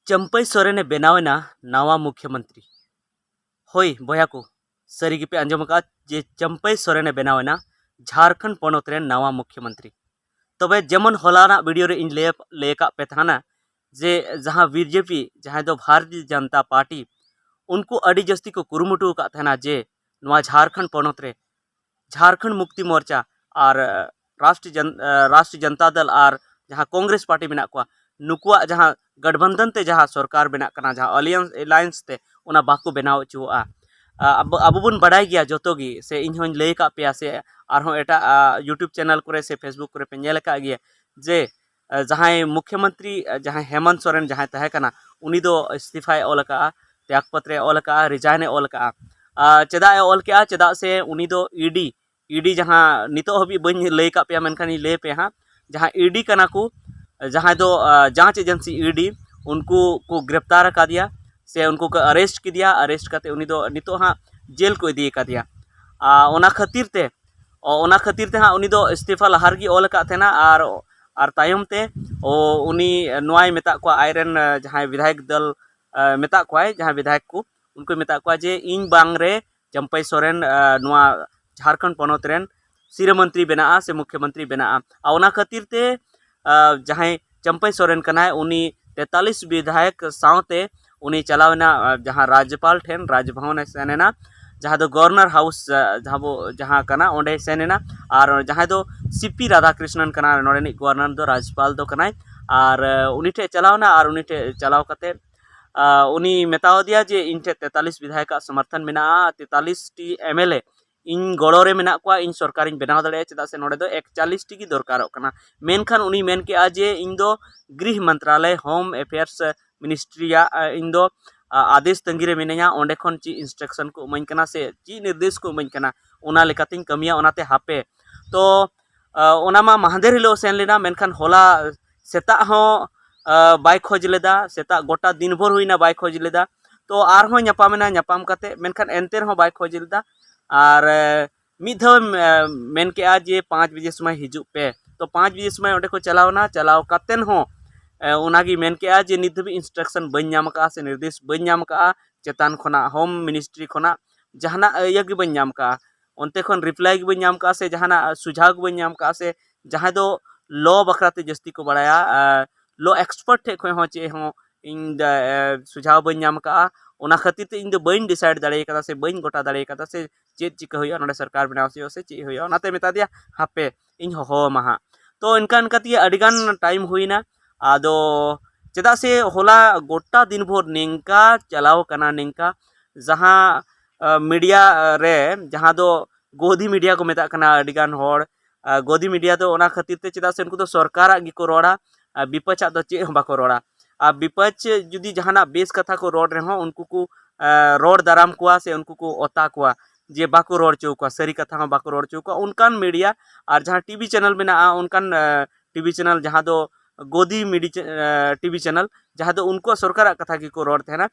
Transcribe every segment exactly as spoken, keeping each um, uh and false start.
ᱪᱟᱢᱯᱟᱹᱭ ᱥᱚᱨᱮᱱᱮ ᱵᱮᱱᱟᱣᱮᱱᱟ ᱱᱟᱣᱟ ᱢᱩᱠᱷᱭᱚᱢᱚᱱᱛᱨᱤ᱾ ᱦᱳᱭ ᱵᱚᱭᱦᱟ ᱠᱚ, ᱥᱟᱹᱨᱤ ᱜᱮᱯᱮ ᱟᱸᱡᱚᱢ ᱟᱠᱟᱫ ᱡᱮ ᱪᱟᱢᱯᱟᱹᱭ ᱥᱚᱨᱮᱱᱮ ᱵᱮᱱᱟᱣᱮᱱᱟ ᱡᱷᱟᱲᱠᱷᱚᱸᱰ ᱯᱚᱱᱚᱛ ᱨᱮᱱ ᱱᱟᱣᱟ ᱢᱩᱠᱷᱭᱚᱢᱚᱱᱛᱨᱤ᱾ ᱛᱚᱵᱮ ᱡᱮᱢᱚᱱ ᱦᱚᱞᱟᱱᱟᱜ ᱵᱷᱤᱰᱤᱭᱳ ᱨᱮ ᱤᱧ ᱞᱟᱹᱭ ᱞᱟᱹᱭ ᱟᱠᱟᱫ ᱯᱮ ᱛᱟᱦᱮᱱᱟ ᱡᱮ ᱡᱟᱦᱟᱸ ᱵᱤᱡᱮᱯᱤ, ᱡᱟᱦᱟᱸᱭ ᱫᱚ ᱵᱷᱟᱨᱚᱛᱤᱭᱚ ᱡᱚᱱᱚᱛᱟ ᱯᱟᱨᱴᱤ, ᱩᱱᱠᱩ ᱟᱹᱰᱤ ᱡᱟᱹᱥᱛᱤ ᱠᱚ ᱠᱩᱨᱩᱢᱩᱴᱩ ᱟᱠᱟᱫ ᱛᱟᱦᱮᱱᱟ ᱡᱮ ᱱᱚᱣᱟ ᱡᱷᱟᱲᱠᱷᱚᱸᱰ ᱯᱚᱱᱚᱛ ᱨᱮ ᱡᱷᱟᱲᱠᱷᱚᱸᱰ ᱢᱩᱠᱛᱤ ᱢᱳᱨᱪᱟ ᱟᱨ ᱨᱟᱥᱴᱨᱤᱭᱚ ᱡᱚᱱ-, ᱨᱟᱥᱴᱨᱤᱭᱚ ᱡᱚᱱᱚᱛᱟ ᱫᱚᱞ ᱟᱨ ᱡᱟᱦᱟᱸ ᱠᱚᱝᱜᱨᱮᱥ ᱯᱟᱨᱴᱤ ᱢᱮᱱᱟᱜ ᱠᱚᱣᱟ, ᱱᱩᱠᱩᱣᱟᱜ ᱡᱟᱦᱟᱸ ᱜᱟᱴᱵᱟᱱᱫᱷᱚᱱ ᱛᱮ ᱡᱟᱦᱟᱸ ᱥᱚᱨᱠᱟᱨ ᱵᱮᱱᱟᱜ ᱠᱟᱱᱟ, ᱡᱟᱦᱟᱸ ᱟᱞᱤᱭᱟᱱᱥ, ᱮᱞᱟᱭᱮᱱᱥ ᱛᱮ, ᱚᱱᱟ ᱵᱟᱠᱚ ᱵᱮᱱᱟᱣ ᱦᱚᱪᱚᱣᱟᱜᱼᱟ᱾ ᱟ, ᱟᱵᱚ, ᱟᱵᱚ ᱵᱚᱱ ᱵᱟᱰᱟᱭ ᱜᱮᱭᱟ ᱡᱚᱛᱚ ᱜᱮ, ᱥᱮ ᱤᱧ ᱦᱚᱧ ᱞᱟᱹᱭ ᱟᱠᱟᱫ ᱯᱮᱭᱟ, ᱥᱮ ᱟᱨᱦᱚᱸ ᱮᱴᱟᱜ, ᱟ, YouTube ᱪᱮᱱᱮᱞ ᱠᱚᱨᱮ ᱥᱮ Facebook ᱠᱚᱨᱮ ᱯᱮ ᱧᱮᱞ ᱟᱠᱟᱫ ᱜᱮᱭᱟ ᱡᱮ, ᱟ, ᱡᱟᱦᱟᱸᱭ ᱢᱩᱠᱷᱭᱚᱢᱚᱱᱛᱨᱤ, ᱟ, ᱡᱟᱦᱟᱸᱭ ᱦᱮᱢᱚᱱᱛ ᱥᱚᱨᱮᱱ ᱡᱟᱦᱟᱸᱭ ᱛᱟᱦᱮᱸ ᱠᱟᱱᱟ, ᱩᱱᱤ ᱫᱚ ᱤᱥᱛᱤᱯᱷᱟᱭ ᱚᱞ ᱟᱠᱟᱫᱼᱟ, ᱛᱮᱭᱟᱜᱽ ᱯᱚᱛᱨᱮ ᱚᱞ ᱟᱠᱟᱫᱼᱟ, ᱨᱤᱡᱟᱭᱤᱱ ᱮ ᱚᱞ ᱟᱠᱟᱫᱼᱟ᱾ ᱟ, ᱪᱮᱫᱟᱜ ᱮ ᱚᱞ ᱠᱮᱫᱼᱟ? ᱪᱮᱫᱟᱜ ᱥᱮ ᱩᱱᱤ ᱫᱚ ᱤ ᱰᱤ, ᱤ ᱰᱤ ᱡᱟᱦᱟᱸ ᱱᱤᱛᱚᱜ ᱦᱟᱹᱵᱤᱡ ᱵᱟᱹᱧ ᱞᱟᱹᱭ ᱟᱠᱟᱫ ᱯᱮᱭᱟ, ᱢᱮᱱᱠᱷᱟᱱ ᱤᱧ ᱞᱟᱹᱭ ᱟᱯᱮᱭᱟ ᱦᱟᱸᱜ, ᱡᱟᱦᱟᱸ ᱤ ᱰᱤ ᱠᱟᱱᱟ ᱠᱚ, ᱡᱟᱦᱟᱸᱭ ᱫᱚ, ᱟ, ᱡᱟᱸᱪ ᱮᱡᱮᱱᱥᱤ ᱤ ᱰᱤ, ᱩᱱᱠᱩ ᱠᱚ ᱜᱨᱮᱯᱛᱟᱨ ᱟᱠᱟᱫᱮᱭᱟ ᱥᱮ ᱩᱱᱠᱩ ᱠᱚ ᱟᱨᱮᱥᱴ ᱠᱮᱫᱮᱭᱟ᱾ ᱟᱨᱮᱥᱴ ᱠᱟᱛᱮ ᱩᱱᱤ ᱫᱚ ᱱᱤᱛᱚᱜ ᱦᱟᱸᱜ ᱡᱮᱞ ᱠᱚ ᱤᱫᱤ ᱟᱠᱟᱫᱮᱭᱟ᱾ ᱟ, ᱚᱱᱟ ᱠᱷᱟᱹᱛᱤᱨ ᱛᱮ, ᱚ, ᱚᱱᱟ ᱠᱷᱟᱹᱛᱤᱨ ᱛᱮ ᱦᱟᱸᱜ ᱩᱱᱤ ᱫᱚ ᱤᱥᱛᱤᱯᱷᱟ ᱞᱟᱦᱟ ᱨᱮᱜᱮ ᱚᱞ ᱟᱠᱟᱫ ᱛᱟᱦᱮᱱᱟ᱾ ᱟᱨ, ᱟᱨ ᱛᱟᱭᱚᱢ ᱛᱮ, ᱚ, ᱩᱱᱤ ᱱᱚᱣᱟᱭ ᱢᱮᱛᱟᱜ ᱠᱚᱣᱟ, ᱟᱡᱨᱮᱱ, ᱟ, ᱡᱟᱦᱟᱸᱭ ᱵᱤᱫᱷᱟᱭᱚᱠ ᱫᱚᱞ, ᱟ, ᱢᱮᱛᱟᱜ ᱠᱚᱣᱟᱭ, ᱡᱟᱦᱟᱸᱭ ᱵᱤᱫᱷᱟᱭᱚᱠ ᱠᱚ, ᱩᱱᱠᱩᱭ ᱢᱮᱛᱟᱜ ᱠᱚᱣᱟ ᱡᱮ ᱤᱧ ᱵᱟᱝ ᱨᱮ ᱪᱟᱢᱯᱟᱹᱭ ᱥᱚᱨᱮᱱ, ᱟ, ᱱᱚᱣᱟ ᱡᱷᱟᱲᱠᱷᱚᱸᱰ ᱯᱚᱱᱚᱛ ᱨᱮᱱ ᱥᱤᱨᱟᱹ ᱢᱚᱱᱛᱨᱤ ᱵᱮᱱᱟᱜᱼᱟ ᱥᱮ ᱢᱩᱠᱷᱭᱚᱢᱚᱱᱛᱨᱤ ᱵᱮᱱᱟᱜᱼᱟ᱾ ᱟᱨ ᱚᱱᱟ ᱠᱷᱟᱹᱛᱤᱨ ᱛᱮ, ᱟ, ᱡᱟᱦᱟᱸᱭ ᱪᱟᱢᱯᱟᱹᱭ ᱥᱚᱨᱮᱱ ᱠᱟᱱᱟᱭ, ᱩᱱᱤ ᱛᱮᱛᱟᱞᱤᱥ ᱵᱤᱫᱷᱟᱭᱚᱠ ᱥᱟᱶᱛᱮ ᱩᱱᱤ ᱪᱟᱞᱟᱣ ᱮᱱᱟ, ᱟ, ᱡᱟᱦᱟᱸ ᱨᱟᱡᱽᱡᱚᱯᱟᱞ ᱴᱷᱮᱱ, ᱨᱟᱡᱽᱵᱷᱚᱵᱚᱱ ᱮ ᱥᱮᱱ ᱮᱱᱟ, ᱡᱟᱦᱟᱸ ᱫᱚ ᱜᱚᱵᱷᱚᱨᱱᱚᱨ ᱦᱟᱣᱩᱥ, ᱟ, ᱡᱟᱦᱟᱸ ᱵᱚ, ᱡᱟᱦᱟᱸ ᱠᱟᱱᱟ, ᱚᱸᱰᱮᱭ ᱥᱮᱱ ᱮᱱᱟ᱾ ᱟᱨ ᱡᱟᱦᱟᱸᱭ ᱫᱚ ᱥᱤ ᱯᱤ ᱨᱟᱫᱷᱟᱠᱨᱤᱥᱱᱚᱱ ᱠᱟᱱᱟ ᱱᱚᱰᱮᱱᱤᱡ ᱜᱚᱵᱷᱚᱨᱱᱚᱨ ᱫᱚ, ᱨᱟᱡᱽᱡᱚᱯᱟᱞ ᱫᱚ ᱠᱟᱱᱟᱭ᱾ ᱟᱨ, ᱟ, ᱩᱱᱤ ᱴᱷᱮᱱ ᱪᱟᱞᱟᱣ ᱮᱱᱟ ᱟᱨ ᱩᱱᱤ ᱴᱷᱮᱱ ᱪᱟᱞᱟᱣ ᱠᱟᱛᱮ, ᱟ, ᱩᱱᱤ ᱢᱮᱛᱟᱣ ᱫᱮᱭᱟ ᱡᱮ ᱤᱧ ᱴᱷᱮᱱ ᱛᱮᱛᱟᱞᱤᱥ ᱵᱤᱫᱷᱟᱭᱚᱠᱟᱜ ᱥᱚᱢᱚᱨᱛᱷᱚᱱ ᱢᱮᱱᱟᱜᱼᱟ, ᱛᱮᱛᱟᱞᱤᱥ ᱴᱤ ᱮᱢ ᱮᱞ ᱮ ᱤᱧ ᱜᱚᱲᱚ ᱨᱮ ᱢᱮᱱᱟᱜ ᱠᱚᱣᱟ, ᱤᱧ ᱥᱚᱨᱠᱟᱨᱤᱧ ᱵᱮᱱᱟᱣ ᱫᱟᱲᱮᱭᱟᱜᱼᱟ, ᱪᱮᱫᱟᱜ ᱥᱮ ᱱᱚᱰᱮ ᱫᱚ ᱮᱠᱪᱟᱞᱤᱥ ᱴᱤ ᱜᱮ ᱫᱚᱨᱠᱟᱨᱚᱜ ᱠᱟᱱᱟ᱾ ᱢᱮᱱᱠᱷᱟᱱ ᱩᱱᱤ ᱢᱮᱱ ᱠᱮᱜᱼᱟ ᱡᱮ ᱤᱧ ᱫᱚ ᱜᱨᱤᱦ ᱢᱚᱱᱛᱨᱟᱞᱚᱭ, ᱦᱳᱢ ᱮᱯᱷᱮᱭᱟᱨᱥ ᱢᱤᱱᱤᱥᱴᱨᱤᱭᱟᱜ, ᱟ, ᱤᱧ ᱫᱚ, ᱟ, ᱟᱫᱮᱥ ᱛᱟᱺᱜᱤ ᱨᱮ ᱢᱤᱱᱟᱹᱧᱟ, ᱚᱸᱰᱮ ᱠᱷᱚᱱ ᱪᱮᱫ ᱤᱱᱥᱴᱨᱟᱠᱥᱚᱱ ᱠᱚ ᱤᱢᱟᱹᱧ ᱠᱟᱱᱟ ᱥᱮ ᱪᱮᱫ ᱱᱤᱨᱫᱮᱥ ᱠᱚ ᱤᱢᱟᱹᱧ ᱠᱟᱱᱟ, ᱚᱱᱟ ᱞᱮᱠᱟᱛᱤᱧ ᱠᱟᱹᱢᱤᱭᱟ, ᱚᱱᱟᱛᱮ ᱦᱟᱯᱮ᱾ ᱛᱚ, ᱟ, ᱚᱱᱟ ᱢᱟ ᱢᱟᱦᱫᱮᱨ ᱦᱤᱞᱳᱜ ᱥᱮᱱ ᱞᱮᱱᱟ, ᱢᱮᱱᱠᱷᱟᱱ ᱦᱚᱞᱟ ᱥᱮᱛᱟᱜ ᱦᱚᱸ, ᱟ, ᱵᱟᱭ ᱠᱷᱚᱡᱽ ᱞᱮᱫᱟ, ᱥᱮᱛᱟᱜ ᱜᱚᱴᱟ ᱫᱤᱱ ᱵᱷᱳᱨ ᱦᱩᱭᱱᱟ ᱵᱟᱭ ᱠᱷᱚᱡᱽ ᱞᱮᱫᱟ᱾ ᱛᱚ ᱟᱨᱦᱚᱸ ᱧᱟᱯᱟᱢ ᱮᱱᱟ, ᱧᱟᱯᱟᱢ ᱠᱟᱛᱮ, ᱢᱮᱱᱠᱷᱟᱱ ᱮᱱᱛᱮ ᱨᱮᱦᱚᱸ ᱵᱟᱭ ᱠᱷᱚᱡᱽ ᱞᱮᱫᱟ᱾ ᱟᱨ, ᱮ, ᱢᱤᱫ ᱫᱷᱟᱣ, ᱮ, ᱢᱮᱱ ᱠᱮᱜᱼᱟ ᱡᱮ ᱯᱟᱸᱪ ᱵᱟᱡᱮ ᱥᱚᱢᱚᱭ ᱦᱤᱡᱩᱜ ᱯᱮ᱾ ᱛᱚ ᱯᱟᱸᱪ ᱵᱟᱡᱮ ᱥᱚᱢᱚᱭ ᱚᱸᱰᱮ ᱠᱚ ᱪᱟᱞᱟᱣ ᱮᱱᱟ, ᱪᱟᱞᱟᱣ ᱠᱟᱛᱮᱱ ᱦᱚᱸ ᱚᱱᱟᱜᱮ ᱢᱮᱱ ᱠᱮᱜᱼᱟ ᱡᱮ ᱱᱤᱛ ᱫᱷᱟᱹᱵᱤᱡ instruction ᱵᱟᱹᱧ ᱧᱟᱢ ᱠᱟᱜᱼᱟ ᱥᱮ ᱱᱤᱨᱫᱮᱥ ᱵᱟᱹᱧ ᱧᱟᱢ ᱠᱟᱜᱼᱟ ᱪᱮᱛᱟᱱ ᱠᱷᱚᱱᱟᱜ, Home Ministry ᱠᱷᱚᱱᱟᱜ ᱡᱟᱦᱟᱱᱟᱜ ᱤᱭᱟᱹ ᱜᱮ ᱵᱟᱹᱧ ᱧᱟᱢ ᱠᱟᱜᱼᱟ, ᱚᱱᱛᱮ ᱠᱷᱚᱱ reply ᱜᱮ ᱵᱟᱹᱧ ᱧᱟᱢ ᱠᱟᱜᱼᱟ ᱥᱮ ᱡᱟᱦᱟᱱᱟᱜ ᱥᱩᱡᱷᱟᱣ ᱜᱮ ᱵᱟᱹᱧ ᱧᱟᱢ ᱠᱟᱜᱼᱟ ᱥᱥᱮ ᱡᱟᱦᱟᱸᱭ ᱫᱚ law ᱵᱟᱠᱷᱨᱟ ᱛᱮ ᱡᱟᱹᱥᱛᱤ ᱠᱚ ᱵᱟᱲᱟᱭᱟ, law expert ᱴᱷᱮᱡ ᱠᱷᱚᱱ ᱦᱚᱸ ᱪᱮᱫ ᱦᱚᱸ ᱤᱧ ᱫᱚ, ᱮ, ᱥᱩᱡᱷᱟᱣ ᱵᱟᱹᱧ ᱧᱟᱢ ᱠᱟᱜᱼᱟ᱾ ᱚᱱᱟ ᱠᱷᱟᱹᱛᱤᱨ ᱛᱮ ᱤᱧ ᱫᱚ ᱵᱟᱹᱧ decide ᱫᱟᱲᱮ ᱠᱟᱫᱟ ᱥᱮ ᱵᱟᱹᱧ ᱜᱚᱴᱟ ᱫᱟᱲᱮ ᱠᱟᱫᱟ ᱥᱮ ᱪᱮᱫ ᱪᱤᱠᱟᱹ ᱦᱩᱭᱩᱜᱼᱟ, ᱱᱚᱰᱮ ᱥᱚᱨᱠᱟᱨ ᱵᱮᱱᱟᱣ ᱦᱩᱭᱩᱜᱼᱟ ᱥᱮ ᱪᱮᱫ ᱦᱩᱭᱩᱜᱼᱟ᱾ ᱚᱱᱟᱛᱮ ᱢᱮᱛᱟ ᱫᱮᱭᱟ, "ᱦᱟᱯᱮ, ᱤᱧ ᱦᱚᱦᱚ ᱟᱢᱟ ᱦᱟᱸᱜ᱾" ᱛᱚ ᱤᱱᱠᱟ ᱤᱱᱠᱟ ᱛᱮᱜᱮ ᱟᱹᱰᱤ ᱜᱟᱱ time ᱦᱩᱭᱱᱟ᱾ ᱟᱫᱚ ᱪᱮᱫᱟᱜ ᱥᱮ ᱦᱚᱞᱟ ᱜᱚᱴᱟ ᱫᱤᱱ ᱵᱷᱳᱨ ᱱᱤᱝᱠᱟ ᱪᱟᱞᱟᱣ ᱠᱟᱱᱟ, ᱱᱤᱝᱠᱟ ᱡᱟᱦᱟᱸ, ᱟ, media ᱨᱮ, ᱡᱟᱦᱟᱸ ᱫᱚ ᱜᱳᱫᱤ media ᱠᱚ ᱢᱮᱛᱟᱜ ᱠᱟᱱᱟ ᱟᱹᱰᱤ ᱜᱟᱱ ᱦᱚᱲ, ᱟ, ᱜᱳᱫᱤ media ᱫᱚ ᱚᱱᱟ ᱠᱷᱟᱹᱛᱤᱨ ᱛᱮ, ᱪᱮᱫᱟᱜ ᱥᱮ ᱩᱱᱠᱩ ᱫᱚ ᱥᱚᱨᱠᱟᱨᱟᱜ ᱜᱮᱠᱚ ᱨᱚᱲᱟ, ᱟᱨ ᱵᱤᱯᱚᱠᱷᱟᱜ ᱫᱚ ᱪᱮᱫ ᱦᱚᱸ ᱵᱟᱠᱚ ᱨᱚᱲᱟ᱾ ᱟᱨ ᱵᱤᱯᱚᱠᱷ ᱡᱩᱫᱤ ᱡᱟᱦᱟᱱᱟᱜ ᱵᱮᱥ ᱠᱟᱛᱷᱟ ᱠᱚ ᱨᱚᱲ ᱨᱮᱦᱚᱸ ᱩᱱᱠᱩ ᱠᱚ, ᱟ, ᱨᱚᱲ ᱫᱟᱨᱟᱢ ᱠᱚᱣᱟ ᱥᱮ ᱩᱱᱠᱩ ᱠᱚ ᱚᱛᱟ ᱠᱚᱣᱟ, ᱡᱮ ᱵᱟᱠᱚ ᱨᱚᱲ ᱦᱚᱪᱚ ᱠᱚᱣᱟ, ᱥᱟᱹᱨᱤ ᱠᱟᱛᱷᱟ ᱦᱚᱸ ᱵᱟᱠᱚ ᱨᱚᱲ ᱦᱚᱪᱚ ᱠᱚᱣᱟ᱾ ᱚᱱᱠᱟᱱ media ᱟᱨ ᱡᱟᱦᱟᱸ TV channel ᱢᱮᱱᱟᱜᱼᱟ, ᱚᱱᱠᱟᱱ, ᱟ, TV channel ᱡᱟᱦᱟᱸ ᱫᱚ ᱜᱳᱫᱤ media, ᱟ, TV channel, ᱡᱟᱦᱟᱸ ᱫᱚ ᱩᱱᱠᱩᱣᱟᱜ ᱥᱚᱨᱠᱟᱨᱟᱜ ᱠᱟᱛᱷᱟ ᱜᱮᱠᱚ ᱨᱚᱲ ᱛᱟᱦᱮᱱᱟ᱾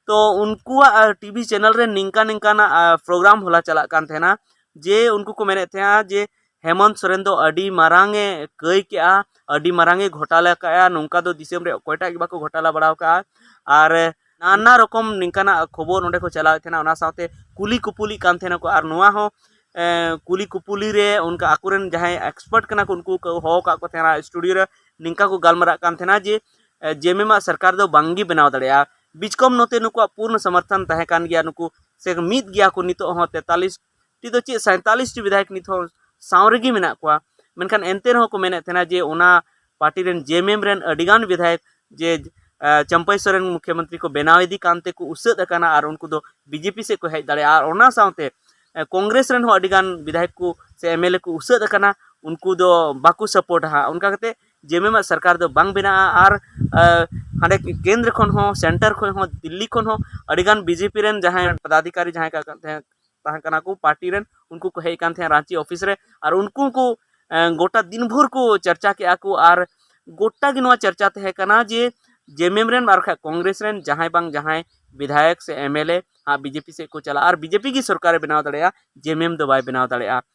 ᱛᱚ ᱩᱱᱠᱩᱣᱟᱜ, ᱟ, TV channel ᱨᱮ ᱱᱤᱝᱠᱟ ᱱᱤᱝᱠᱟᱱᱟᱜ, ᱟ, program ᱦᱚᱞᱟ ᱪᱟᱞᱟᱜ ᱠᱟᱱ ᱛᱟᱦᱮᱱᱟ, ᱡᱮ ᱩᱱᱠᱩ ᱠᱚ ᱢᱮᱱᱮᱫ ᱛᱟᱦᱮᱸᱱᱟ ᱡᱮ ᱦᱮᱢᱚᱱᱛ ᱥᱚᱨᱮᱱ ᱫᱚ ᱟᱹᱰᱤ ᱢᱟᱨᱟᱝ ᱮ ᱠᱟᱹᱭ ᱠᱮᱜᱼᱟ, ᱟᱹᱰᱤ ᱢᱟᱨᱟᱝ ᱮ ᱜᱷᱚᱴᱟᱞᱟ ᱠᱟᱜᱼᱟ, ᱱᱚᱝᱠᱟ ᱫᱚ ᱫᱤᱥᱚᱢ ᱨᱮ ᱚᱠᱚᱭᱴᱟᱜ ᱜᱮ ᱵᱟᱠᱚ ᱜᱷᱚᱴᱟᱞᱟ ᱵᱟᱲᱟ ᱟᱠᱟᱜᱼᱟ᱾ ᱟᱨ ᱱᱟᱱᱟ ᱨᱚᱠᱚᱢ ᱱᱤᱝᱠᱟᱱᱟᱜ ᱠᱷᱚᱵᱚᱨ ᱱᱚᱸᱰᱮ ᱠᱚ ᱪᱟᱞᱟᱣᱮᱫ ᱛᱟᱦᱮᱱᱟ, ᱚᱱᱟ ᱥᱟᱶᱛᱮ ᱠᱩᱞᱤ ᱠᱩᱯᱩᱞᱤᱜ ᱠᱟᱱ ᱛᱟᱦᱮᱱᱟᱠᱚ᱾ ᱟᱨ ᱱᱚᱣᱟ ᱦᱚᱸ, ᱮ, ᱠᱩᱞᱤ ᱠᱩᱯᱩᱞᱤ ᱨᱮ ᱚᱱᱠᱟ ᱟᱠᱚᱨᱮᱱ ᱡᱟᱦᱟᱸᱭ expert ᱠᱟᱱᱟ ᱠᱚ, ᱩᱱᱠᱩ ᱠᱚ ᱦᱚᱦᱚ ᱟᱠᱟᱫ ᱠᱚ ᱛᱟᱦᱮᱱᱟ studio ᱨᱮ, ᱱᱤᱝᱠᱟ ᱠᱚ ᱜᱟᱞᱢᱟᱨᱟᱜ ᱠᱟᱱ ᱛᱟᱦᱮᱱᱟ ᱡᱮ, ᱮ, JMM ᱟᱜ ᱥᱚᱨᱠᱟᱨ ᱫᱚ ᱵᱟᱝᱜᱮ ᱵᱮᱱᱟᱣ ᱫᱟᱲᱮᱭᱟᱜᱼᱟ᱾ ᱵᱤᱪᱠᱚᱢ ᱱᱚᱛᱮ ᱱᱩᱠᱩᱣᱟᱜ ᱯᱩᱨᱱᱚ ᱥᱚᱢᱚᱨᱛᱷᱚᱱ ᱛᱟᱦᱮᱸ ᱠᱟᱱ ᱜᱮᱭᱟ, ᱱᱩᱠᱩ ᱥᱮ ᱢᱤᱫ ᱜᱮᱭᱟ ᱠᱚ ᱱᱤᱛᱚᱜ ᱦᱚᱸ, ᱛᱮᱛᱟᱞᱤᱥ ᱴᱤ ᱫᱚ ᱪᱮᱫ ᱥᱟᱭᱛᱟᱞᱤᱥ ᱴᱤ ᱵᱤᱫᱷᱟᱭᱚᱠ ᱱᱤᱛ ᱦᱚᱸ ᱥᱟᱶ ᱨᱮᱜᱮ ᱢᱮᱱᱟᱜ ᱠᱚᱣᱟ᱾ ᱢᱮᱱᱠᱷᱟᱱ ᱮᱱᱛᱮ ᱨᱮᱦᱚᱸ ᱠᱚ ᱢᱮᱱᱮᱫ ᱛᱟᱦᱮᱱᱟ ᱡᱮ ᱚᱱᱟ ᱯᱟᱨᱴᱤ ᱨᱮᱱ JMM ᱨᱮᱱ ᱟᱹᱰᱤᱜᱟᱱ ᱵᱤᱫᱷᱟᱭᱚᱠ ᱡᱮ, ᱟ, ᱪᱟᱢᱯᱟᱹᱭ ᱥᱚᱨᱮᱱ ᱢᱩᱠᱷᱭᱟᱹᱢᱚᱱᱛᱨᱤ ᱠᱚ ᱵᱮᱱᱟᱣ ᱤᱫᱤ ᱠᱟᱱ ᱛᱮᱠᱚ ᱩᱥᱟᱹᱫ ᱟᱠᱟᱱᱟ ᱟᱨ ᱩᱱᱠᱩ ᱫᱚ BJP ᱥᱮᱫ ᱠᱚ ᱦᱮᱡ ᱫᱟᱲᱮᱭᱟᱜᱼᱟ᱾ ᱟᱨ ᱚᱱᱟ ᱥᱟᱶᱛᱮ, ᱮ, ᱠᱚᱝᱜᱨᱮᱥ ᱨᱮᱱ ᱦᱚᱸ ᱟᱹᱰᱤᱜᱟᱱ ᱵᱤᱫᱷᱟᱭᱚᱠ ᱠᱚ ᱥᱮ MLA ᱠᱚ ᱩᱥᱟᱹᱫ ᱟᱠᱟᱱᱟ, ᱩᱱᱠᱩ ᱫᱚ ᱵᱟᱠᱚ support ᱟ ᱦᱟᱸᱜ᱾ ᱚᱱᱠᱟ ᱠᱟᱛᱮ JMM ᱟᱜ ᱥᱚᱨᱠᱟᱨ ᱫᱚ ᱵᱟᱝ ᱵᱮᱱᱟᱜᱼᱟ᱾ ᱟᱨ, ᱟ, ᱦᱟᱸᱰᱮ ᱠᱮᱱᱫᱨᱚ ᱠᱷᱚᱱ ᱦᱚᱸ, center ᱠᱷᱚᱱ ᱦᱚᱸ, ᱫᱤᱞᱞᱤ ᱠᱷᱚᱱ ᱦᱚᱸ ᱟᱹᱰᱤᱜᱟᱱ BJP ᱨᱮᱱ ᱡᱟᱦᱟᱸᱭ ᱯᱚᱫᱟᱫᱷᱤᱠᱟᱨᱤ ᱡᱟᱦᱟᱸᱭ ᱠᱟ-, ᱠᱟ-, ᱛᱟᱦᱮᱸ ᱛᱟᱦᱮᱸ ᱠᱟᱱᱟ ᱠᱚ ᱯᱟᱨᱴᱤ ᱨᱮᱱ, ᱩᱱᱠᱩ ᱠᱚ ᱦᱮᱡ ᱠᱟᱱ ᱛᱟᱦᱮᱸᱫ ᱨᱟᱸᱪᱤ ᱚᱯᱷᱤᱥ ᱨᱮ᱾ ᱟᱨ ᱩᱱᱠᱩ ᱠᱚ, ᱮ, ᱜᱚᱴᱟ ᱫᱤᱱ ᱵᱷᱳᱨ ᱠᱚ ᱪᱟᱨᱪᱟ ᱠᱮᱜᱼᱟ ᱠᱚ᱾ ᱟᱨ ᱜᱚᱴᱟ ᱜᱮ ᱱᱚᱣᱟ ᱪᱟᱨᱪᱟ ᱛᱟᱦᱮᱸ ᱠᱟᱱᱟ ᱡᱮ JMM ᱨᱮᱱ ᱟᱨ ᱵᱟᱠᱷᱟᱡ ᱠᱚᱝᱜᱨᱮᱥ ᱨᱮᱱ ᱡᱟᱦᱟᱸᱭ ᱵᱟᱝ ᱡᱟᱦᱟᱸᱭ ᱵᱤᱫᱷᱟᱭᱚᱠ ᱥᱮ MLA ᱦᱟᱸᱜ BJP ᱥᱮᱫ ᱠᱚ ᱪᱟᱞᱟᱜᱼᱟ ᱟᱨ BJP ᱜᱮ ᱥᱚᱨᱠᱟᱨᱮ ᱵᱮᱱᱟᱣ ᱫᱟᱲᱮᱭᱟᱜᱼᱟ, JMM ᱫᱚ ᱵᱟᱭ ᱵᱮᱱᱟᱣ ᱫᱟᱲᱮᱭᱟᱜᱼᱟ᱾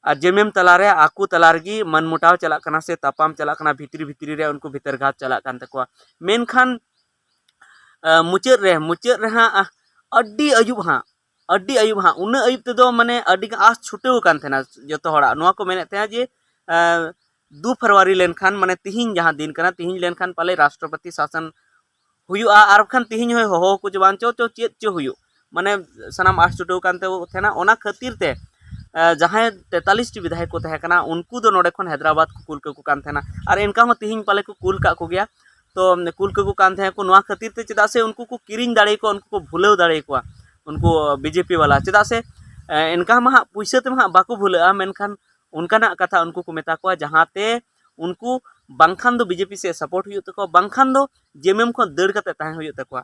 ᱟᱨ ᱡᱮᱢᱮᱢ ᱛᱟᱞᱟᱨᱮ ᱟᱠᱚ ᱛᱟᱞᱟ ᱨᱮᱜᱮ ᱢᱟᱹᱱ ᱢᱚᱴᱟᱣ ᱪᱟᱞᱟᱜ ᱠᱟᱱᱟ ᱥᱮ ᱛᱟᱯᱟᱢ ᱪᱟᱞᱟᱜ ᱠᱟᱱᱟ, ᱵᱷᱤᱛᱨᱤ ᱵᱷᱤᱛᱨᱤ ᱨᱮ ᱩᱱᱠᱩ ᱵᱷᱤᱛᱟᱹᱨ ᱜᱷᱟᱛ ᱪᱟᱞᱟᱜ ᱠᱟᱱ ᱛᱟᱠᱚᱣᱟ᱾ ᱢᱮᱱᱠᱷᱟᱱ ᱟᱸ, ᱢᱩᱪᱟᱹᱫ ᱨᱮ, ᱢᱩᱪᱟᱹᱫ ᱨᱮ ᱦᱟᱸᱜ, ᱟᱸ, ᱟᱹᱰᱤ ᱟᱹᱭᱩᱵ ᱦᱟᱸᱜ, ᱟᱹᱰᱤ ᱟᱹᱭᱩᱵ ᱦᱟᱸᱜ, ᱩᱱᱟᱹᱜ ᱟᱹᱭᱩᱵ ᱛᱮᱫᱚ ᱢᱟᱱᱮ ᱟᱹᱰᱤ ᱜᱟᱱ ᱟᱸᱥ ᱪᱷᱩᱴᱟᱹᱣ ᱟᱠᱟᱱ ᱛᱟᱦᱮᱱᱟ ᱡᱚᱛᱚ ᱦᱚᱲᱟᱜ᱾ ᱱᱚᱣᱟ ᱠᱚ ᱢᱮᱱᱮᱫ ᱛᱟᱦᱮᱸᱱᱟ ᱡᱮ, ᱟᱸ, ᱫᱩ ᱯᱷᱮᱵᱽᱨᱩᱣᱟᱨᱤ ᱞᱮᱱᱠᱷᱟᱱ, ᱢᱟᱱᱮ ᱛᱤᱦᱤᱧ ᱡᱟᱦᱟᱸ ᱫᱤᱱ ᱠᱟᱱᱟ, ᱛᱤᱦᱤᱧ ᱞᱮᱱᱠᱷᱟᱱ ᱯᱟᱞᱮ ᱨᱟᱥᱴᱨᱚᱯᱚᱛᱤ ᱥᱟᱥᱚᱱ ᱦᱩᱭᱩᱜᱼᱟ, ᱟᱨ ᱵᱟᱠᱷᱟᱱ ᱛᱤᱦᱤᱧ ᱦᱚᱭ ᱦᱚᱦᱚ ᱟᱠᱚ ᱪᱚ ᱵᱟᱝ ᱪᱚ, ᱪᱚ ᱪᱮᱫ ᱪᱚ ᱦᱩᱭᱩᱜ, ᱢᱟᱱᱮ ᱥᱟᱱᱟᱢ ᱟᱸᱥ ᱪᱷᱩᱴᱟᱹᱣ ᱠᱟᱱ ᱛᱟᱦᱮᱱᱟ᱾ ᱚᱱᱟ ᱠᱷᱟᱹᱛᱤᱨ ᱛᱮ, ᱟᱸ, ᱡᱟᱦᱟᱸᱭ ᱛᱮᱛᱟᱞᱤᱥ ᱴᱤ ᱵᱤᱫᱷᱟᱭᱚᱠ ᱠᱚ ᱛᱟᱦᱮᱸ ᱠᱟᱱᱟ, ᱩᱱᱠᱩ ᱫᱚ ᱱᱚᱰᱮ ᱠᱷᱚᱱ ᱦᱟᱭᱫᱨᱟᱵᱟᱫᱽ ᱠᱚ ᱠᱩᱞ ᱠᱟᱠᱚ ᱠᱟᱱ ᱛᱟᱦᱮᱱᱟ, ᱟᱨ ᱮᱱᱠᱟ ᱦᱚᱸ ᱛᱤᱦᱤᱧ ᱯᱟᱞᱮ ᱠᱚ ᱠᱩᱞ ᱠᱟᱜ ᱠᱚᱜᱮᱭᱟ᱾ ᱛᱚ, ᱠᱩᱞ ᱠᱟᱠᱚ ᱠᱟᱱ ᱛᱟᱦᱮᱸ ᱠᱚ ᱱᱚᱣᱟ ᱠᱷᱟᱹᱛᱤᱨ ᱛᱮ, ᱪᱮᱫᱟᱜ ᱥᱮ ᱩᱱᱠᱩ ᱠᱚ ᱠᱤᱨᱤᱧ ᱫᱟᱲᱮ ᱟᱠᱚᱣᱟ, ᱩᱱᱠᱩ ᱠᱚ ᱵᱷᱩᱞᱟᱹᱣ ᱫᱟᱲᱮ ᱟᱠᱚᱣᱟ ᱩᱱᱠᱩ ᱵᱤᱡᱮᱯᱤ ᱵᱟᱞᱟ᱾ ᱪᱮᱫᱟᱜ ᱥᱮ, ᱮ, ᱮᱱᱠᱟ ᱢᱟ ᱦᱟᱸᱜ ᱯᱩᱭᱥᱟᱹ ᱛᱮᱢᱟ ᱦᱟᱸᱜ ᱵᱟᱠᱚ ᱵᱷᱩᱞᱟᱹᱜᱼᱟ, ᱢᱮᱱᱠᱷᱟᱱ ᱚᱱᱠᱟᱱᱟᱜ ᱠᱟᱛᱷᱟ ᱩᱱᱠᱩ ᱠᱚ ᱢᱮᱛᱟ ᱠᱚᱣᱟ, ᱡᱟᱦᱟᱸᱛᱮ ᱩᱱᱠᱩ ᱵᱟᱝᱠᱷᱟᱱ ᱫᱚ ᱵᱤᱡᱮᱯᱤ ᱥᱮᱫ ᱥᱟᱯᱳᱨᱴ ᱦᱩᱭᱩᱜ ᱛᱟᱠᱚᱣᱟ, ᱵᱟᱝᱠᱷᱟᱱ ᱫᱚ ᱡᱮᱢᱮᱢ ᱠᱷᱚᱱ ᱫᱟᱹᱲ ᱠᱟᱛᱮ ᱛᱟᱦᱮᱸ ᱦᱩᱭᱩᱜ ᱛᱟᱠᱚᱣᱟ᱾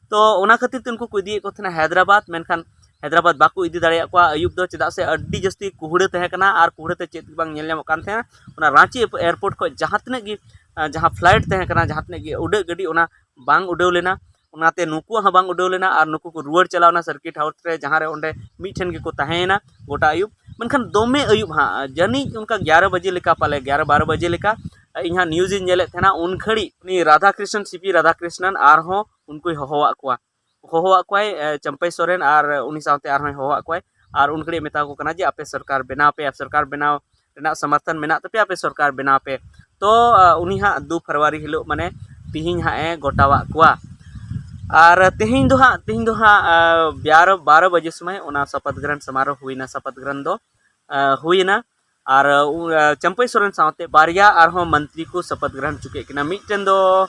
ᱛᱚ, ᱚᱱᱟ ᱠᱷᱟᱹᱛᱤᱨ ᱛᱮ ᱩᱱᱠᱩ ᱠᱚ ᱤᱫᱤᱭᱮᱫ ᱠᱚ ᱛᱟᱦᱮᱱᱟ ᱦᱟᱭᱫᱨᱟᱵᱟᱫᱽ, ᱢᱮᱱᱠᱷᱟᱱ ᱦᱟᱭᱫᱨᱟᱵᱟᱫᱽ ᱵᱟᱠᱚ ᱤᱫᱤ ᱫᱟᱲᱮᱭᱟᱜ ᱠᱚᱣᱟ᱾ ᱟᱹᱭᱩᱵ ᱫᱚ ᱪᱮᱫᱟᱜ ᱥᱮ ᱟᱹᱰᱤ ᱡᱟᱹᱥᱛᱤ ᱠᱩᱦᱲᱟᱹ ᱛᱟᱦᱮᱸ ᱠᱟᱱᱟ, ᱟᱨ ᱠᱩᱦᱲᱟᱹ ᱛᱮ ᱪᱮᱫ ᱜᱮ ᱵᱟᱝ ᱧᱮᱞ ᱧᱟᱢᱚᱜ ᱠᱟᱱ ᱛᱟᱦᱮᱸᱱᱟ᱾ ᱚᱱᱟ ᱨᱟᱸᱪᱤ ᱮᱯ-, ᱮᱭᱟᱨᱯᱳᱨᱴ ᱠᱷᱚᱱ ᱡᱟᱦᱟᱸ ᱛᱤᱱᱟᱹᱜ ᱜᱮ, ᱟᱸ, ᱡᱟᱦᱟᱸ ᱯᱷᱞᱟᱭᱤᱴ ᱛᱟᱦᱮᱸ ᱠᱟᱱᱟ, ᱡᱟᱦᱟᱸ ᱛᱤᱱᱟᱹᱜ ᱜᱮ ᱩᱰᱟᱹᱜ ᱜᱟᱹᱰᱤ, ᱚᱱᱟ ᱵᱟᱝ ᱩᱰᱟᱹᱣ ᱞᱮᱱᱟ, ᱚᱱᱟᱛᱮ ᱱᱩᱠᱩᱣᱟᱜ ᱦᱚᱸ ᱵᱟᱝ ᱩᱰᱟᱹᱣ ᱞᱮᱱᱟ, ᱟᱨ ᱱᱩᱠᱩ ᱠᱚ ᱨᱩᱣᱟᱹᱲ ᱪᱟᱞᱟᱣᱱᱟ ᱥᱟᱨᱠᱤᱴ ᱦᱟᱣᱩᱥ ᱨᱮ, ᱡᱟᱦᱟᱸ ᱨᱮ ᱚᱸᱰᱮ ᱢᱤᱫ ᱴᱷᱮᱱ ᱜᱮᱠᱚ ᱛᱟᱦᱮᱸᱭᱮᱱᱟ ᱜᱚᱴᱟ ᱟᱹᱭᱩᱵ᱾ ᱢᱮᱱᱠᱷᱟᱱ ᱫᱚᱢᱮ ᱟᱹᱭᱩᱵ ᱦᱟᱸᱜ, ᱡᱟᱹᱱᱤᱡ ᱚᱱᱠᱟ ᱜᱭᱟᱨᱚ ᱵᱟᱡᱮ ᱞᱮᱠᱟ, ᱯᱟᱞᱮ ᱜᱭᱟᱨᱚ ᱵᱟᱨᱚ ᱵᱟᱡᱮ ᱞᱮᱠᱟ, ᱤᱧ ᱦᱟᱸᱜ ᱱᱤᱭᱩᱡᱽ ᱤᱧ ᱧᱮᱞᱮᱫ ᱛᱟᱦᱮᱱᱟ, ᱩᱱ ᱜᱷᱟᱹᱲᱤᱡ ᱩᱱᱤ ᱨᱟᱫᱷᱟ ᱠᱨᱤᱥᱱᱚᱱ, ᱥᱤ ᱯᱤ ᱨᱟᱫᱷᱟ ᱠᱨᱤᱥᱱᱚᱱ ᱟᱨᱦᱚᱸ ᱩᱱᱠᱩᱭ ᱦᱚᱦᱚᱣᱟᱫ ᱠᱚᱣᱟ᱾ ᱦᱚᱦᱚᱣᱟᱫ ᱠᱚᱣᱟᱭ, ᱮ, ᱪᱟᱢᱯᱟᱭ ᱥᱚᱨᱮᱱ ᱟᱨ ᱩᱱᱤ ᱥᱟᱶᱛᱮ ᱟᱨᱦᱚᱸᱭ ᱦᱚᱦᱚᱣᱟᱫ ᱠᱚᱣᱟᱭ᱾ ᱟᱨ ᱩᱱ ᱜᱷᱟᱹᱲᱤᱡ ᱢᱮᱛᱟ ᱠᱚ ᱠᱟᱱᱟ ᱡᱮ, "ᱟᱯᱮ ᱥᱚᱨᱠᱟᱨ ᱵᱮᱱᱟᱣ ᱯᱮ, ᱥᱚᱨᱠᱟᱨ ᱵᱮᱱᱟᱣ ᱨᱮᱱᱟᱜ ᱥᱚᱢᱚᱨᱛᱷᱚᱱ ᱢᱮᱱᱟᱜ ᱛᱟᱯᱮᱭᱟ, ᱟᱯᱮ ᱥᱚᱨᱠᱟᱨ ᱵᱮᱱᱟᱣ ᱯᱮ᱾" ᱛᱚ, ᱟ, ᱩᱱᱤ ᱦᱟᱸᱜ ᱫᱩ ᱯᱷᱮᱵᱽᱨᱩᱣᱟᱨᱤ ᱦᱤᱞᱳᱜ, ᱢᱟᱱᱮ ᱛᱤᱦᱤᱧ ᱦᱟᱸᱜ ᱮ ᱜᱚᱴᱟᱣᱟᱫ ᱠᱚᱣᱟ᱾ ᱟᱨ ᱛᱤᱦᱤᱧ ᱫᱚ ᱦᱟᱸᱜ, ᱛᱤᱦᱤᱧ ᱫᱚ ᱦᱟᱸᱜ, ᱟ, ᱵᱟᱨᱚ, ᱵᱟᱨᱚ ᱵᱟᱡᱮ ᱥᱚᱢᱚᱭ ᱚᱱᱟ ᱥᱚᱯᱚᱛ ᱜᱨᱚᱦᱚᱱ ᱥᱚᱢᱟᱨᱳᱦ ᱦᱩᱭᱱᱟ, ᱥᱚᱯᱚᱛ ᱜᱨᱚᱦᱚᱱ ᱫᱚ, ᱟ, ᱦᱩᱭᱱᱟ᱾ ᱟᱨ, ᱩ, ᱟ, ᱪᱟᱢᱯᱟᱭ ᱥᱚᱨᱮᱱ ᱥᱟᱶᱛᱮ ᱵᱟᱨᱭᱟ ᱟᱨᱦᱚᱸ ᱢᱚᱱᱛᱨᱤ ᱠᱚ ᱥᱚᱯᱚᱛ ᱜᱨᱚᱦᱚᱱ ᱦᱚᱪᱚ ᱠᱮᱫ ᱠᱤᱱᱟ᱾ ᱢᱤᱫᱴᱮᱱ ᱫᱚ,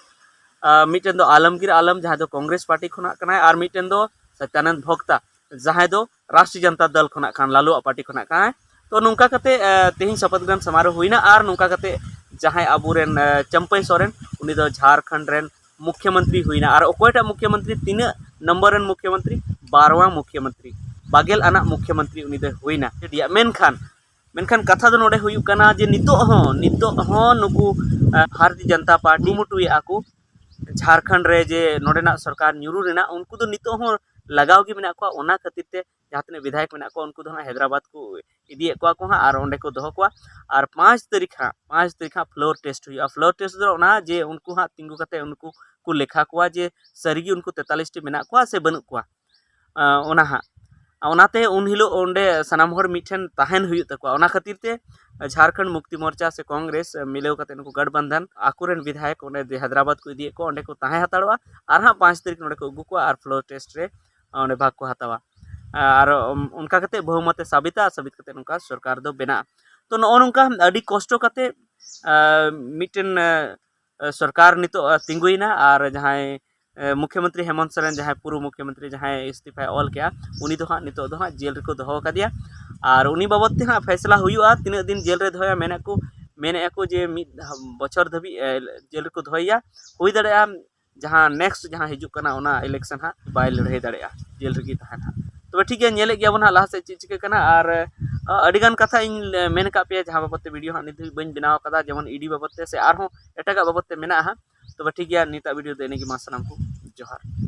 ᱟ, ᱢᱤᱫᱴᱮᱱ ᱫᱚ ᱟᱞᱚᱢᱜᱤᱨ ᱟᱞᱚᱢ, ᱡᱟᱦᱟᱸᱭ ᱫᱚ ᱠᱚᱝᱜᱨᱮᱥ ᱯᱟᱨᱴᱤ ᱠᱷᱚᱱᱟᱜ ᱠᱟᱱᱟᱭ, ᱟᱨ ᱢᱤᱫᱴᱮᱱ ᱫᱚ ᱥᱚᱛᱭᱟᱱᱚᱱᱫ ᱵᱷᱚᱠᱛᱟ, ᱡᱟᱦᱟᱸᱭ ᱫᱚ ᱨᱟᱥᱴᱨᱤᱭᱚ ᱡᱚᱱᱚᱛᱟ ᱫᱚᱞ ᱠᱷᱚᱱᱟᱜ ᱠᱟᱱ, ᱞᱟᱞᱩᱣᱟᱜ ᱯᱟᱨᱴᱤ ᱠᱷᱚᱱᱟᱜ ᱠᱟᱱᱟᱭ᱾ ᱛᱚ, ᱱᱚᱝᱠᱟ ᱠᱟᱛᱮ, ᱟ, ᱛᱮᱦᱮᱧ ᱥᱚᱯᱚᱛ ᱜᱨᱚᱦᱚᱱ ᱥᱚᱢᱟᱨᱳᱦ ᱦᱩᱭᱱᱟ, ᱟᱨ ᱱᱚᱝᱠᱟ ᱠᱟᱛᱮ ᱡᱟᱦᱟᱸᱭ ᱟᱵᱚᱨᱮᱱ, ᱟ, ᱪᱟᱢᱯᱟᱭ ᱥᱚᱨᱮᱱ, ᱩᱱᱤ ᱫᱚ ᱡᱷᱟᱲᱠᱷᱚᱸᱰ ᱨᱮᱱ ᱢᱩᱠᱷᱭᱚᱢᱚᱱᱛᱨᱤ ᱦᱩᱭᱱᱟ᱾ ᱟᱨ ᱚᱠᱚᱭᱴᱟᱜ ᱢᱩᱠᱷᱭᱚᱢᱚᱱᱛᱨᱤ, ᱛᱤᱱᱟᱹᱜ ᱱᱚᱢᱵᱚᱨ ᱨᱮᱱ ᱢᱩᱠᱷᱭᱚᱢᱚᱱᱛᱨᱤ? ᱵᱟᱨᱣᱟᱸ ᱢᱩᱠᱷᱭᱚᱢᱚᱱᱛᱨᱤ, ᱵᱟᱜᱮᱞ ᱟᱱᱟᱜ ᱢᱩᱠᱷᱭᱚᱢᱚᱱᱛᱨᱤ ᱩᱱᱤ ᱫᱚᱭ ᱦᱩᱭᱱᱟ᱾ ᱢᱮᱱᱠᱷᱟᱱ, ᱢᱮᱱᱠᱷᱟᱱ ᱠᱟᱛᱷᱟ ᱫᱚ ᱱᱚᱰᱮ ᱦᱩᱭᱩᱜ ᱠᱟᱱᱟ ᱡᱮ ᱱᱤᱛᱚᱜ ᱦᱚᱸ, ᱱᱤᱛᱚᱜ ᱦᱚᱸ ᱱᱩᱠᱩ, ᱟ, ᱵᱷᱟᱨᱚᱛᱤᱭᱚ ᱡᱚᱱᱚᱛᱟ ᱯᱟᱨᱴᱤ ᱠᱩᱨᱩᱢᱩᱴᱩᱭᱮᱫᱼᱟ ᱠᱚ ᱡᱷᱟᱲᱠᱷᱚᱸᱰ ᱨᱮ ᱡᱮ ᱱᱚᱰᱮᱱᱟᱜ ᱥᱚᱨᱠᱟᱨ ᱧᱩᱨᱩ ᱨᱮᱱᱟᱜ, ᱩᱱᱠᱩ ᱫᱚ ᱱᱤᱛᱚᱜ ᱦᱚᱸ ᱞᱟᱜᱟᱣ ᱜᱮ ᱢᱮᱱᱟᱜ ᱠᱚᱣᱟ᱾ ᱚᱱᱟ ᱠᱷᱟᱹᱛᱤᱨ ᱛᱮ ᱡᱟᱦᱟᱸ ᱛᱤᱱᱟᱹᱜ ᱵᱤᱫᱷᱟᱭᱚᱠ ᱢᱮᱱᱟᱜ ᱠᱚᱣᱟ, ᱩᱱᱠᱩ ᱫᱚ ᱦᱟᱸᱜ ᱦᱟᱭᱫᱨᱟᱵᱟᱫᱽ ᱠᱚ ᱤᱫᱤᱭᱮᱫ ᱠᱚᱣᱟ ᱠᱚ ᱦᱟᱸᱜ, ᱟᱨ ᱚᱸᱰᱮ ᱠᱚ ᱫᱚᱦᱚ ᱠᱚᱣᱟ᱾ ᱟᱨ ᱯᱟᱸᱪ ᱛᱟᱹᱨᱤᱠᱷ ᱦᱟᱸᱜ, ᱯᱟᱸᱪ ᱛᱟᱹᱨᱤᱠᱷ ᱦᱟᱸᱜ floor test ᱦᱩᱭᱩᱜᱼᱟ᱾ Floor test ᱫᱚ ᱚᱱᱟ ᱡᱮ ᱩᱱᱠᱩ ᱦᱟᱸᱜ ᱛᱤᱸᱜᱩ ᱠᱟᱛᱮ ᱩᱱᱠᱩ ᱠᱚ ᱞᱮᱠᱷᱟ ᱠᱚᱣᱟ ᱡᱮ ᱥᱟᱹᱨᱤᱜᱮ ᱩᱱᱠᱩ ᱛᱮᱛᱟᱞᱤᱥ ᱴᱤ ᱢᱮᱱᱟᱜ ᱠᱚᱣᱟ ᱥᱮ ᱵᱟᱹᱱᱩᱜ ᱠᱚᱣᱟ, ᱟᱸ, ᱚᱱᱟ ᱦᱟᱸᱜ᱾ ᱚᱱᱟᱛᱮ ᱩᱱ ᱦᱤᱞᱳᱜ ᱚᱸᱰᱮ ᱥᱟᱱᱟᱢ ᱦᱚᱲ ᱢᱤᱫᱴᱷᱮᱱ ᱛᱟᱦᱮᱱ ᱦᱩᱭᱩᱜ ᱛᱟᱠᱚᱣᱟ᱾ ᱚᱱᱟ ᱠᱷᱟᱹᱛᱤᱨ ᱛᱮ ᱡᱷᱟᱲᱠᱷᱚᱸᱰ ᱢᱩᱠᱛᱤ ᱢᱳᱨᱪᱟ ᱥᱮ ᱠᱚᱝᱜᱨᱮᱥ ᱢᱤᱞᱟᱹᱣ ᱠᱟᱛᱮ ᱱᱩᱠᱩ ᱜᱟᱴᱵᱟᱱᱫᱷᱟᱱ ᱟᱠᱚᱨᱮᱱ ᱵᱤᱫᱷᱟᱭᱚᱠ ᱚᱸᱰᱮ ᱡᱮ ᱦᱟᱭᱫᱨᱟᱵᱟᱫᱽ ᱠᱚ ᱤᱫᱤᱭᱮᱫ ᱠᱚᱣᱟ, ᱚᱸᱰᱮ ᱠᱚ ᱛᱟᱦᱮᱸ ᱦᱟᱛᱟᱲᱚᱜᱼᱟ᱾ ᱟᱨ ᱦᱟᱸᱜ ᱯᱟᱸᱪ ᱛᱟᱹᱨᱤᱠᱷ ᱱᱚᱸᱰᱮ ᱠᱚ ᱟᱹᱜᱩ ᱠᱚᱣᱟ ᱟᱨ floor test ᱨᱮ ᱚᱸᱰᱮ ᱵᱷᱟᱜᱽ ᱠᱚ ᱦᱟᱛᱟᱣᱟ᱾ ᱟᱨ ᱚᱱᱠᱟ ᱠᱟᱛᱮ ᱵᱚᱦᱩᱢᱚᱛᱮ ᱥᱟᱵᱤᱛᱟ, ᱥᱟᱵᱤᱛ ᱠᱟᱛᱮ ᱱᱚᱝᱠᱟ ᱥᱚᱨᱠᱟᱨ ᱫᱚ ᱵᱮᱱᱟᱜᱼᱟ᱾ ᱛᱚ, ᱱᱚᱜᱼᱚ ᱱᱚᱝᱠᱟ ᱟᱹᱰᱤ ᱠᱚᱥᱴᱚ ᱠᱟᱛᱮ, ᱟᱸ, ᱢᱤᱫᱴᱮᱱ, ᱟᱸ, ᱥᱚᱨᱠᱟᱨ ᱱᱤᱛᱚᱜ, ᱟᱸ, ᱛᱤᱸᱜᱩᱭᱮᱱᱟ᱾ ᱟᱨ ᱡᱟᱦᱟᱸᱭ, ᱟᱸ, ᱢᱩᱠᱷᱭᱚᱢᱚᱱᱛᱨᱤ ᱦᱮᱢᱚᱱᱛ ᱥᱚᱨᱮᱱ, ᱡᱟᱦᱟᱸᱭ ᱯᱩᱨᱩ ᱢᱩᱠᱷᱭᱚᱢᱚᱱᱛᱨᱤ, ᱡᱟᱦᱟᱸᱭ ᱤᱥᱛᱤᱯᱷᱟᱭ ᱚᱞ ᱠᱮᱜᱼᱟ, ᱩᱱᱤ ᱫᱚ ᱦᱟᱸᱜ ᱱᱤᱛᱚᱜ ᱫᱚ ᱦᱟᱸᱜ ᱡᱮᱞ ᱨᱮᱠᱚ ᱫᱚᱦᱚ ᱟᱠᱟᱫᱮᱭᱟ᱾ ᱟᱨ ᱩᱱᱤ ᱵᱟᱵᱚᱛ ᱛᱮ ᱦᱟᱸᱜ ᱯᱷᱮᱥᱞᱟ ᱦᱩᱭᱩᱜᱼᱟ, ᱛᱤᱱᱟᱹᱜ ᱫᱤᱱ ᱡᱮᱞ ᱨᱮ ᱫᱚᱦᱚᱭᱟ᱾ ᱢᱮᱱᱮᱫ ᱠᱚ, ᱢᱮᱱᱮᱫᱼᱟ ᱠᱚ ᱡᱮ ᱢᱤᱫ ᱵᱚᱪᱷᱚᱨ ᱫᱷᱟᱹᱵᱤᱡ, ᱮ, ᱡᱮᱞ ᱨᱮᱠᱚ ᱫᱚᱦᱚᱭᱮᱭᱟ᱾ ᱦᱩᱭ ᱫᱟᱲᱮᱭᱟᱜᱼᱟ ᱡᱟᱦᱟᱸ next ᱡᱟᱦᱟᱸ ᱦᱤᱡᱩᱜ ᱠᱟᱱᱟ, ᱚᱱᱟ election ᱦᱟᱸᱜ ᱵᱟᱭ ᱞᱟᱹᱲᱦᱟᱹᱭ ᱫᱟᱲᱮᱭᱟᱜᱼᱟ, ᱡᱮᱞ ᱨᱮᱜᱮ ᱛᱟᱦᱮᱱᱟ ᱦᱟᱸᱜ᱾ ᱛᱚᱵᱮ ᱴᱷᱤᱠ ᱜᱮᱭᱟ, ᱧᱮᱞᱮᱫ ᱜᱮᱭᱟ ᱵᱚᱱ ᱦᱟᱸᱜ ᱞᱟᱦᱟ ᱥᱮᱫ ᱪᱮᱫ ᱪᱤᱠᱟᱹᱜ ᱠᱟᱱᱟ᱾ ᱟᱨ, ᱟᱸ, ᱟᱹᱰᱤᱜᱟᱱ ᱠᱟᱛᱷᱟ ᱤᱧ ᱢᱮᱱ ᱟᱠᱟᱫ ᱯᱮᱭᱟ, ᱡᱟᱦᱟᱸ ᱵᱟᱵᱚᱛ ᱛᱮ video ᱦᱟᱸᱜ ᱱᱤᱛ ᱫᱷᱟᱹᱵᱤᱡ ᱵᱟᱹᱧ ᱵᱮᱱᱟᱣ ᱟᱠᱟᱫᱟ, ᱡᱮᱢᱚᱱ ED ᱵᱟᱵᱚᱛ ᱛᱮ ᱥᱮ ᱟᱨᱦᱚᱸ ᱮᱴᱟᱜᱟᱜ ᱵᱟᱵᱚᱛ ᱛᱮ ᱢᱮᱱᱟᱜᱼᱟ ᱦᱟᱸᱜ᱾ ᱛᱚᱵᱮ ᱴᱷᱤᱠ ᱜᱮᱭᱟ, ᱱᱤᱛᱟᱜ video ᱫᱚ ᱤᱱᱟᱹᱜᱮ᱾ ᱢᱟ ᱥᱟᱱᱟᱢ ᱠᱚ ᱡᱚᱦᱟᱨ᱾